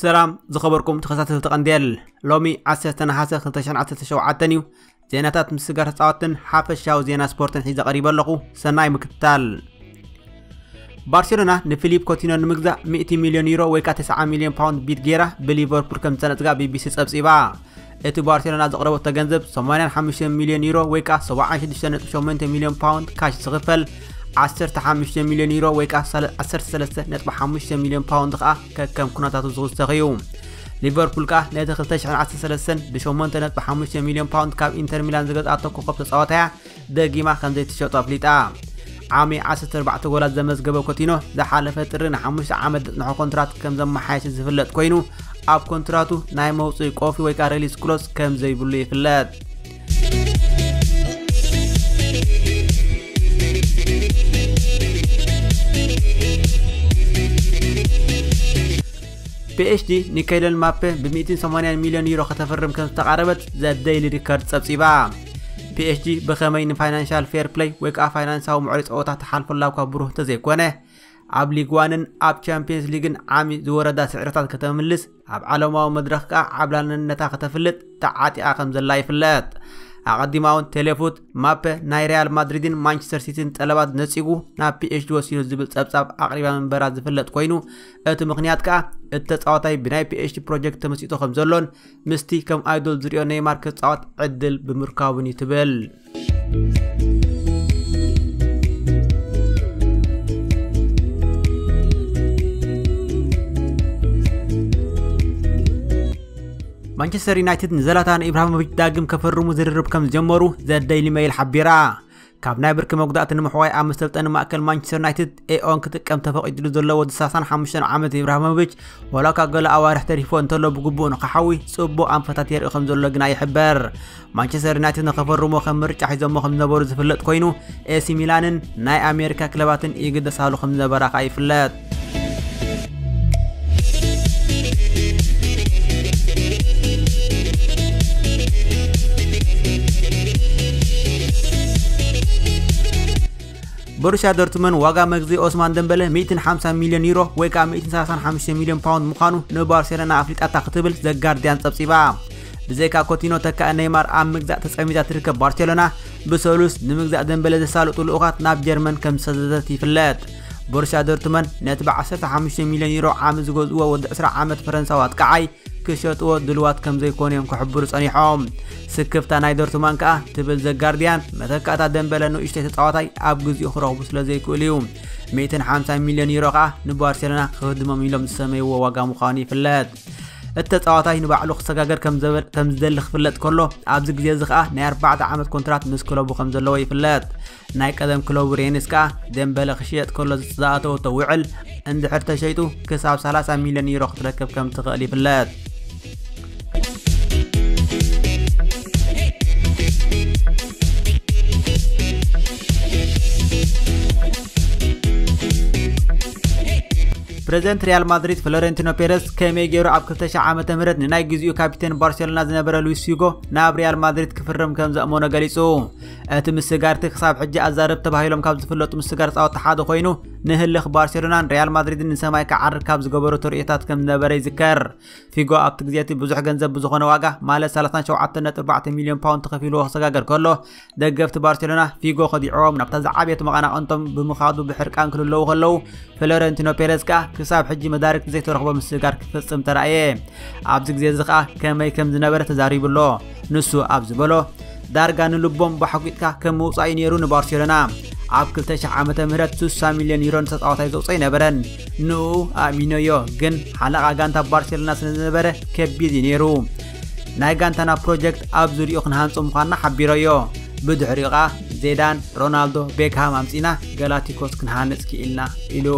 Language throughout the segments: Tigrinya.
ሰላም ዝኸበርኩም ተኸታተልቲ ቀንዴል፣ ሎሚ ዓሰርተ ነሓሰ ክልተ ሽሕን ዓሰርተ ሸውዓተን እዩ። ዜናታት ምስጋር ተጻወትን ሓፈሻዊ ዜና ስፖርትን ሒዘ ቀሪበ ኣለኹ። ሰናይ ምክትታል። ባርሴሎና ንፊሊፕ ኮቲኖ ንምግዛእ ሚእቲ ሚልዮን ዩሮ ወይ ከኣ ተስዓ ሚልዮን ፓውንድ ቢድ ገይራ ብሊቨርፑል ከም ዝተነጽጋ ቢቢሲ ጸብጺባ። እቲ ባርሴሎና ዘቕረበቶ ገንዘብ ሰማንያን ሓሙሽተን ሚልዮን ዩሮ ወይ ከኣ ሰብዓን ሽዱሽተን ነጥቢ ሸሞንተ ሚልዮን ፓውንድ ካሽ ዝኽፈል፣ ዓሰርተ ሓሙሽተ ሚልዮን ዩሮ ወይ ከኣ ዓሰርተ ሰለስተ ነጥቢ ሓሙሽተ ሚልዮን ፓውንድ ከኣ ከከም ኩነታቱ ዝውሰኽ እዩ። ሊቨርፑል ከኣ ነቲ ክልተ ሽሕን ዓሰርተ ሰለስተን ብሸሞንተ ነጥቢ ሓሙሽተ ሚልዮን ፓውንድ ካብ ኢንተር ሚላን ዝገዝኣቶ ኮኸብ ተጻዋታያ ደጊማ ከም ዘይትሸጦ ኣፍሊጣ። ዓሚ ዓሰርተ ኣርባዕተ ጎላት ዘመዝገበ ኮቲኖ ዝሓለፈ ጥሪ ንሓሙሽተ ዓመት ዘጽንሖ ኮንትራት ከም ዘመሓየሸ ዝፍለጥ ኮይኑ፣ ኣብ ኮንትራቱ ናይ መውጽኢ ቆፊ ወይ ከኣ ሪሊስ ክሎዝ ከም ዘይብሉ ይፍለጥ። ፒኤስጂ ንካይለን ማፔ ብ ሚእትን ሰማንያን ሚልዮን ዩሮ ከተፈርም ከም ዝተቓረበት ዘ ደይሊ ሪከርድ ጸብጺባ። ፒኤስጂ ብኸመይ ንፋይናንሻል ፌር ፕለይ ወይ ከኣ ፋይናንሳዊ ምዕሩይ ጸወታ ትሓልፈላ እኳ ብሩህ እንተዘይኮነ፣ ኣብ ሊግ ዋንን ኣብ ቻምፒየንስ ሊግን ዓሚ ዝወረዳ ስዕርታት ከተምልስ፣ ኣብ ዓለማዊ መድረኽ ከኣ ዓብላልነታ ከተፍልጥ ተዓጢቓ ከም ዘላ ይፍለጥ። ኣቐዲማ እውን ቴሌፉት ማፐ ናይ ሪያል ማድሪድን ማንቸስተር ሲቲን ጠለባት ነጺጉ ናብ ፒኤስጂ ወሲዱ ዝብል ጸብጻብ ኣቕሪባ ምንበራ ዝፍለጥ ኮይኑ፣ እቲ ምኽንያት ከኣ እቲ ተጻዋታይ ብናይ ፒኤስጂ ፕሮጀክት ተመሲጡ ከም ዘሎን ምስቲ ከም ኣይዶል ዝሪኦ ኔይማር ክጻወት ዕድል ብምርካቡን እዩ ትብል። ማንቸስተር ዩናይትድ ንዘላታን ኢብራሂሞቪች ዳግም ከፈርሙ ዝርርብ ከም ዝጀመሩ ዘ ደይሊ ሜይል ሓቢራ። ካብ ናይ ብርኪ መጉዳእቲ ንምሕዋይ ኣብ መሰልጠኒ ማእከል ማንቸስተር ዩናይትድ ኤኦን ክጥቀም ተፈቒድሉ ዘሎ ወዲ ሰላሳን ሓሙሽተን ዓመት ኢብራሂሞቪች፣ ዋላ እኳ ገለ ኣዋርሕ ተሪፎ እንተሎ፣ ብግቡእ ንኽሓዊ ጽቡቕ ኣንፈታት የርኢ ከም ዘሎ ግና ይሕበር። ማንቸስተር ዩናይትድ ንኸፈርሞ ከም ምርጫ ሒዞሞ ከም ዝነበሩ ዝፍለጥ ኮይኑ፣ ኤሲ ሚላንን ናይ ኣሜሪካ ክለባትን ይግደሳሉ ከም ዝነበራ ከኣ ይፍለጥ። ቦሩስያ ዶርትመን ዋጋ መግዚ ኦስማን ደምበለ ሚእትን ሓምሳን ሚልዮን ዩሮ ወይ ከኣ ሚእትን ሰላሳን ሓሙሽተ ሚልዮን ፓውንድ ምዃኑ ንባርሴሎና ኣፍሊጣታ ክትብል ዘጋርዲያን ጸብጺባ። ብዘይካ ኮቲኖ ተካኢ ኔይማር ኣብ ምግዛእ ተጸሚዳ ትርከብ ባርሴሎና፣ ብሰሉስ ንምግዛእ ደምበለ ዘሳልጡ ልኡኻት ናብ ጀርመን ከም ዝሰደደት ይፍለጥ። ቦሩስያ ዶርትመን ነቲ ብ ዓሰርተ ሓሙሽተ ሚልዮን ዩሮ ዓሚ ዝገዝእዎ ወዲ ዕስራ ዓመት ፈረንሳዊ ኣጥቃዓይ ክሸጥዎ ድልዋት ከም ዘይኮኑ እዮም ክሕብሩ ጸኒሖም። ስክፍታ ናይ ዶርትማን ከኣ ትብል ዘጋርዲያን፣ መተካእታ ደምበለ ንእሽተይ ተጻዋታይ ኣብ ግዚኡ ክረኽቡ ስለ ዘይክእሉ እዩ። ሚእትን ሓምሳን ሚልዮን ዩሮ ከኣ ንባርሴሎና ክህድሞም ኢሎም ዝሰመይዎ ዋጋ ምዃኑ ይፍለጥ። እቲ ተጻዋታይ ንባዕሉ ክሰጋገር ከም ዘበ-፣ ከም ዝደሊ ክፍለጥ ከሎ፣ ኣብዚ ግዜ እዚ ከኣ ናይ ኣርባዕተ ዓመት ኮንትራት ምስ ክለቡ ከም ዘለዎ ይፍለጥ። ናይ ቀደም ክለቡ ሬንስ ከኣ ደምበለ ክሽየጥ ከሎ ዝኣተወቶ ውዕል እንድሕር ተሸይጡ ክሳብ ሰላሳ ሚልዮን ዩሮ ክትረክብ ከም ትኽእል ይፍለጥ። ፕሬዚደንት ሪያል ማድሪድ ፍሎሬንቲኖ ፔሬዝ ከመይ ገይሩ ኣብ ክልተ ሽሕ ዓመተ ምህረት ንናይ ግዜኡ ካፒቴን ባርሴሎና ዝነበረ ሉዊስ ፊጎ ናብ ሪያል ማድሪድ ክፍርም ከም ዘእመኖ ገሊጹ። እቲ ምስጋርቲ ክሳብ ሕጂ ኣዛረብ ተባሂሎም ካብ ዝፍለጡ ምስጋር ጻወታ ሓደ ኮይኑ፣ ንህልኽ ባርሴሎናን ሪያል ማድሪድን ንሰማይ ክዓርግ ካብ ዝገበሩ ተርእዮታት ከም ዝነበረ ይዝከር። ፊጎ ኣብቲ ግዜ እቲ ብዙሕ ገንዘብ ብዝኾነ ዋጋ፣ ማለት ሰላሳን ሸውዓተን ነጥቢ ኣርባዕተ ሚልዮን ፓውንድ ተኸፊልዎ ክሰጋገር ከሎ፣ ደገፍቲ ባርሴሎና ፊጎ ከዲዕዎም ናብታ ዝዓበየት መቐናቕንቶም ብምኻዱ ብሕርቃን ክልለዉ ከለዉ፣ ፍሎረንቲኖ ፔሬዝ ከኣ ክሳብ ሕጂ መዳርግቲ ዘይተረኽቦ ምስግጋር ክፍጽም ተራእየ። ኣብዚ ግዜ እዚ ከኣ ከመይ ከም ዝነበረ ተዛሪቡ ኣሎ። ንሱ ኣብ ዝበሎ፣ ዳርጋ ንልቦም ባሕጒጥካ ከም ምውጻእ እዩ ነይሩ ንባርሴሎና። ኣብ ክልተ ሽሕ ዓመተ ምህረት ስሳ ሚልዮን ዩሮ ንተጻዋታይ ዘውጽኦ ኣይነበረን። ንኡ ኣእሚኖዮ፣ ግን ሓለቓ ጋንታ ባርሴሎና ስለ ዝነበረ ከቢድ እዩ ነይሩ። ናይ ጋንታና ፕሮጀክት ኣብ ዙሪኡ ክንሃንጾ ምዃንና ሓቢሮዮ። ብድሕሪኡ ኸኣ ዜዳን፣ ሮናልዶ፣ ቤክሃም ኣምጺእና ጋላክቲኮስ ክንሃንጽ ክኢልና ኢሉ።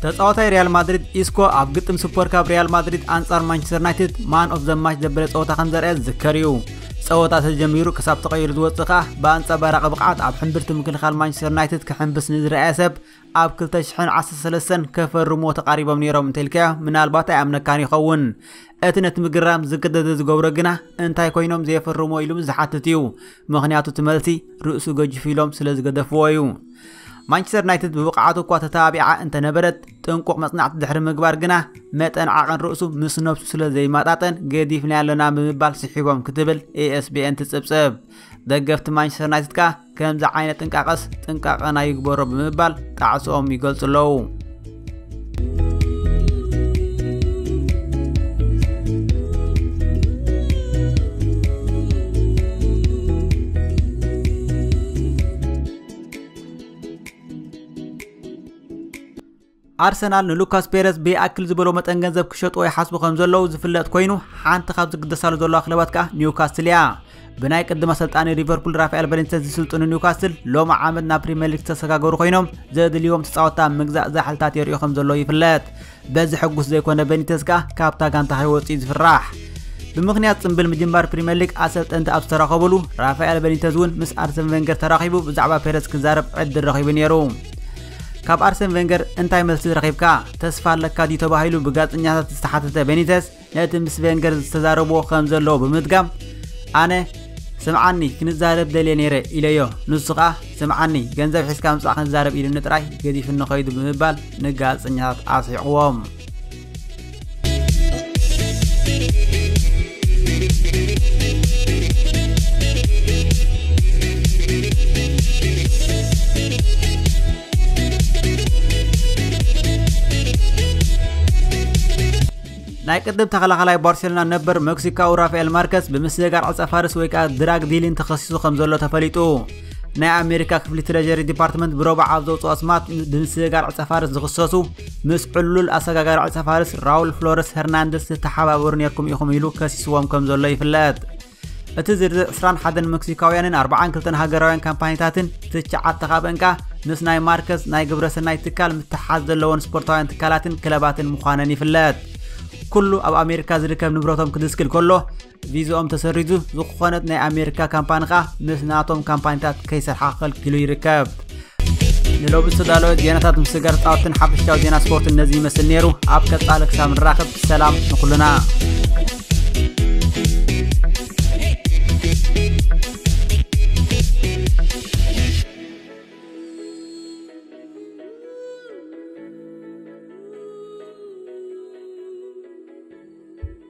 ተጻዋታይ ሪያል ማድሪድ ኢስኮ ኣብ ግጥም ሱፐር ካፕ ሪያል ማድሪድ ኣንጻር ማንቸስተር ዩናይትድ ማን ኦፍ ዘ ማች ዘበለ ጸወታ ከም ዘርኣየ ዝዝከር እዩ። ጸወታ ተጀሚሩ ክሳብ ተቐይሩ ዝወጽእ ከኣ ብኣንጸባራቒ ብቕዓት ኣብ ሕምብርቲ ምክልኻል ማንቸስተር ዩናይትድ ክሕምብስ ንዝረኣየ ሰብ ኣብ ክልተ ሽሕን ዓሰርተ ሰለስተን ከፈርምዎ ተቓሪቦም ነይሮም እንተልካዮ ምናልባት ኣይኣምነካን ይኸውን። እቲ ነቲ ምግራም ዝገደደ ዝገብሮ ግና እንታይ ኮይኖም ዘየፈርምዎ ኢሉ ምስ ዝሓትት እዩ። ምኽንያቱ እቲ መልሲ ርእሱ ገጅፍ ኢሎም ስለ ዝገደፍዎ እዩ። ማንቸስተር ዩናይትድ ብብቕዓቱ እኳ ተተባቢዓ እንተነበረት ጥንቁቕ መጽናዕቲ ድሕሪ ምግባር ግና መጠን ዓቐን ርእሱ ምስ ነብሱ ስለ ዘይመጣጠን ገዲፍና ኣለና ብምባል ስሒቦም ክትብል ኤኤስቢኤን ትጽብጽብ። ደገፍቲ ማንቸስተር ዩናይትድ ከኣ ከምዚ ዓይነት ጥንቃቐስ ጥንቃቐና ይግበሮ ብምባል ጣዕስኦም ይገልጹ ኣለዉ። ኣርሰናል ንሉካስ ፔረዝ ብይኣክል ዝበሎ መጠን ገንዘብ ክሸጥዎ ይሓስቡ ከም ዘለዉ ዝፍለጥ ኮይኑ፣ ሓንቲ ካብ ዝግደሳሉ ዘለዋ ክለባት ከኣ ኒውካስትል እያ። ብናይ ቅድም ኣሰልጣኒ ሊቨርፑል ራፋኤል ቤኒተዝ ዝስልጥኑ ኒውካስትል ሎሚ ዓመት ናብ ፕሪምየር ሊግ ዝተሰጋገሩ ኮይኖም፣ ዘድልዮም ተጻወትቲ ኣብ ምግዛእ ዛሕልታት የርእዩ ከም ዘለዉ ይፍለጥ። በዚ ሕጉስ ዘይኮነ ቤኒተዝ ከኣ ካብታ ጋንታ ከይወጽእ እዩ ዝፍራሕ። ብምኽንያት ጽምብል ምጅማር ፕሪምየር ሊግ ኣሰልጠንቲ ኣብ ዝተራኸቡሉ፣ ራፋኤል ቤኒተዝ እውን ምስ ኣርሰን ቬንገር ተራኺቡ ብዛዕባ ፔረዝ ክዛረብ ዕድል ረኺቡ ነይሩ። ካብ ኣርሰን ቬንገር እንታይ መልሲ ረኺብካ? ተስፋ ኣለካ ድዩ ተባሂሉ ብጋዜጠኛታት ዝተሓተተ ቤኒተዝ፣ ነቲ ምስ ቬንገር ዝተዛረብዎ ከም ዘለዎ ብምድጋም፣ ኣነ ስምዓኒ ክንዛረብ ደልየ ነይረ ኢለዮ። ንሱ ከኣ ስምዓኒ ገንዘብ ሒዝካ ምጻእ ክንዛረብ ኢሉኒ ጥራይ ገዲፍኒ ከይዱ ብምባል ንጋዜጠኛታት ኣስሒቕዎም። ናይ ቅድም ተኸላኸላይ ባርሴሎና ነበር ሜክሲካዊ ራፋኤል ማርከስ ብምስግጋር ዕጸ ፋርስ ወይ ከዓ ድራግ ዲሊን ተኸሲሱ ከም ዘሎ ተፈሊጡ። ናይ ኣሜሪካ ክፍሊ ትሬጀሪ ዲፓርትመንት ብረቡዕ ኣብ ዘውፅኦ ኣስማት ብምስግጋር ዕጸ ፋርስ ዝኽሰሱ ምስ ዕሉል ኣሰጋጋሪ ዕጸ ፋርስ ራውል ፍሎረስ ሄርናንደስ ዝተሓባበሩ ነርኩም ኢኹም ኢሉ ከሲስዎም ከም ዘሎ ይፍለጥ። እቲ ዝርዝር ዕስራን ሓደን ሜክሲካውያንን ኣርባዓን ክልተን ሃገራውያን ካምፓኒታትን ትሽዓተ ካብ እንቃ ምስ ናይ ማርከስ ናይ ግብረሰናይ ትካል ምትሓዝ ዘለዎን ስፖርታውያን ትካላትን ክለባትን ምዃነን ይፍለጥ። ኩሉ ኣብ ኣሜሪካ ዝርከብ ንብረቶም ክድስክል ከሎ ቪዝኦም ተሰሪዙ ዝኾነት ናይ ኣሜሪካ ካምፓኒ ኸኣ ምስ ናቶም ካምፓኒታት ከይሰርሓ ከልኪሉ ይርከብ። ንሎሚ ዝተዳለወ ዜናታት ምስጋር ጻወትን ሓፈሻዊ ዜና ስፖርት ነዚ ይመስል ነይሩ። ኣብ ቀጻሊ ክሳብ ንራኸብ ሰላም ንኹልና።